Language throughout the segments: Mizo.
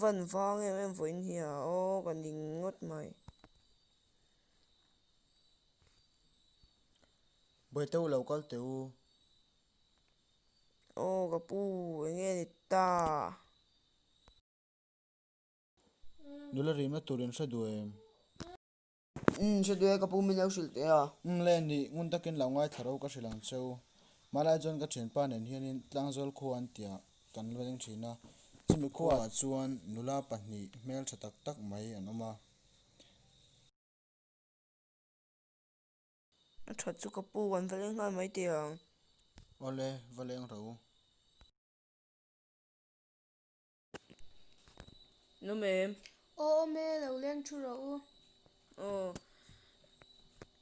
van vang em em vawiin hi a aw ka ning ngawt mai. Bawihte u lo kal teh u. Aw ka pu eng nge ni ta? Nula rimna tur in hre duh em? Umm hre duh e ka pu min lo hrilh teh a. Umm le nih ngun takin lo ngaithla ro ka hrilh ang cheu. Hmalai chuan ka thianpa nen hianin Tlangzawl khua an tia kan leng thin a. Chumi khuaah chuan nula pahnih hmeltha tak tak mai an awm a. A that chu ka pu kan va leng nghal mai teh ang. Awle, va leng ro. Nawm em? Aw awm e, lo leng thu rawh u. Aw,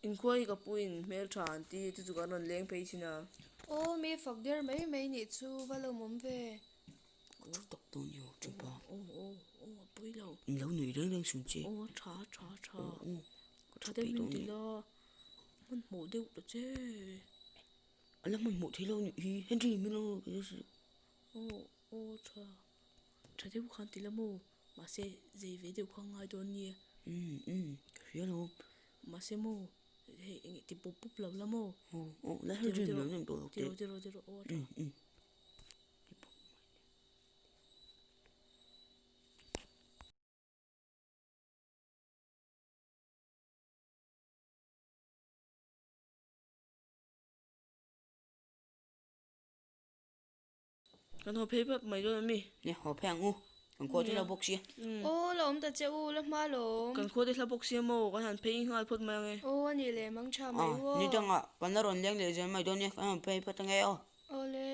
inkhua hi ka pu in hmeltha an ti, chu chu kan rawn leng phei thin a. Aw mi fak der mai mai nih chu va lawmawm ve. Ka thu tak dawn ni aw thianpa. Aw aw aw a pawi lo. In lo nui reng reng sun che. Aw a tha a tha a tha. Aw aw ka tha deuh min ti la, hmanhmawh deuh ta che. A la hmanhmawh thei lo nih hi Henry min lo Aw aw tha tha deuh khan ti la maw mahse zei ve deuh kha ngai dawn nia. Umm umm ka hria lo. Mahse maw hei eng ti pup pup lo la maw. Aw aw la Henry min lo nem tawh lo teh. Tiraw tiraw tiraw aw tha. Umm umm. Kan haw phei pap mai dawn a mi? Nia, haw phei ang u. Kan khua te hla bawk sia. Aw, la awm ta che u, la hma lawm. Kan khua te hla bawk sia maw? Kan han phei nghal phawt mai ang e. Aw, a nih leh mang tha mai u aw. Ni dangah kan la rawn leng leh zel mai dawn nia, kan han phei phawt ange aw. Awle.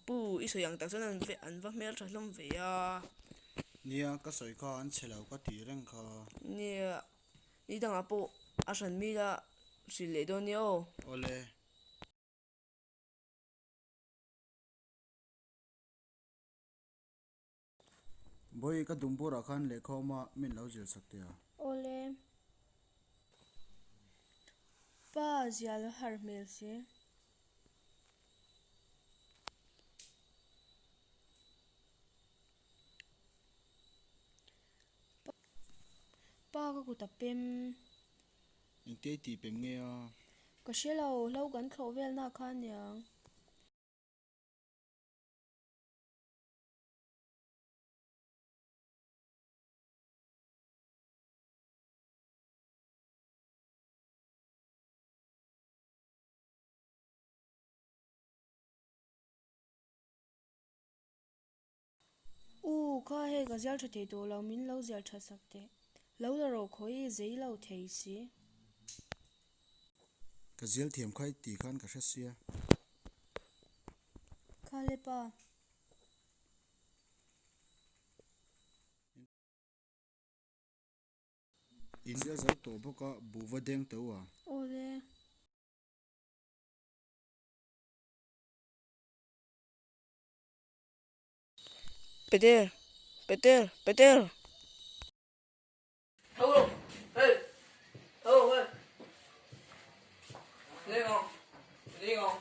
Pu, i sawi ang tak chuan an an va hmel tha hlawm ve a. Nia, ka sawi kha an chhe lo ka tih reng kha. Nia, ni dangah pawh a hran mi la hrilh leh dawn nia aw. Awle. Bawi ka dumburah khan lehkha awm a, min lo zir sak teh a. Awle. Pa zial a har hmel si. Pa ka kut a pem. Engtia i tih pem nge a? Ka hre lo, hlo kan thlawh velna kha aniang. U, kha hei ka zial tha thei tawh lo, min lo zial tha sak teh. Lo la rawh khawi i zei lo thei si. Ka zial thiam kha i tih khan ka hre sia. Kha le pa. In zial zo tawh bawk a, buh va deng teh u a. Awle. Peter, Peter, Peter. Tho rawh, hey, tho rawh hey. Leng ang, leng ang.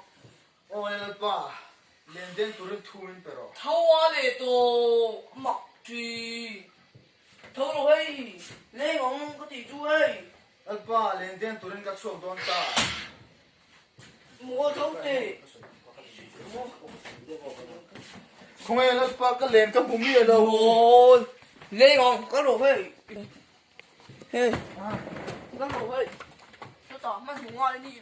Aw Lalpa, len deng turin thu min pe rawh. Tho a leh tawh, mak ṭi. Tho rawh hei, leng ang ka tih chu hei. Lalpa, len deng turin ka chhuak dawn ta. Maw tho teh. Khawnge Lalpa ka len ka hmu miah lo. Maw, leng ang ka rawh hei. Hei, ka rawh hei. Chutah hmanhmawh ngai a ni.